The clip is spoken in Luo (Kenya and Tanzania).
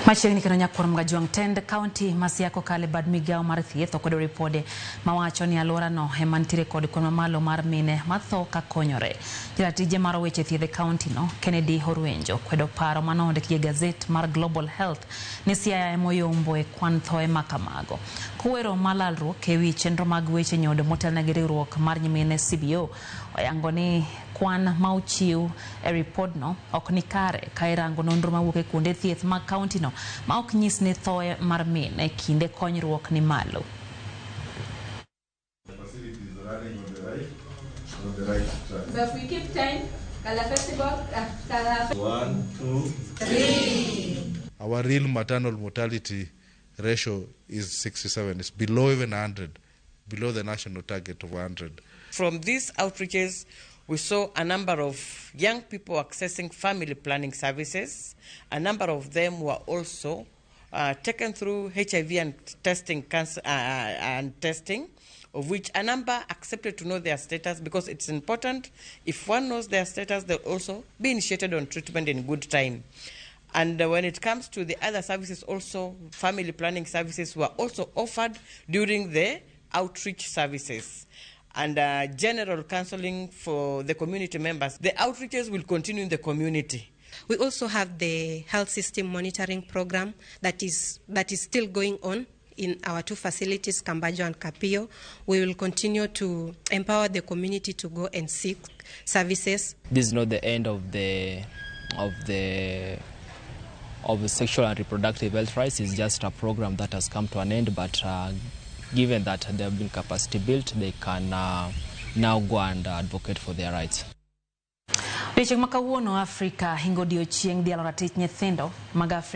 Machiegni kendo nyakwar Mgajwang' tend kaunti ma Siaya kokalo e bad migawo mar thieth okwedo ripode mawacho ni alworano ema nitiere kod kwan mamalo mar mine matho ka konyore. Jaratije mar weche thieth e kaunti no Kennedy Orwenjo kwedo paro manondiki e gazet mar Global Health ni Siaya ema oyombo e kwan thoe ma kamago. Kwero ma lalruok ewi chenro mag weche nyodo motelne gi riwruok mar nyimine CBO oyango ni kwan ma ochiw e ripodno ok ni kare ka irango nonro mawuok e kuonde thieth mag kaunti no ma ok nyis ni thoe mar min e kinde konyruok ni malo. Facility is running on the right track. So if we keep time, Kala Festival, Kala One, two, Our real maternal mortality ratio is 67. It's below even 100, below the national target of 100. From these outreaches, we saw a number of young people accessing family planning services. A number of them were also taken through HIV and testing, cancer, and testing, of which a number accepted to know their status because it's important. If one knows their status, they'll also be initiated on treatment in good time. And when it comes to the other services, also family planning services were also offered during the outreach services and general counseling for the community members. The outreaches will continue in the community. We also have the health system monitoring program that is still going on in our two facilities, Kambajo and Kapio. We will continue to empower the community to go and seek services. This is not the end of the sexual and reproductive health rights. It's just a program that has come to an end, but given that they have been capacity built, they can now go and advocate for their rights. Odiochieng' ma kawuono Afrika hingo odiochieng' dhialo ratich nyithindo mag Afrika.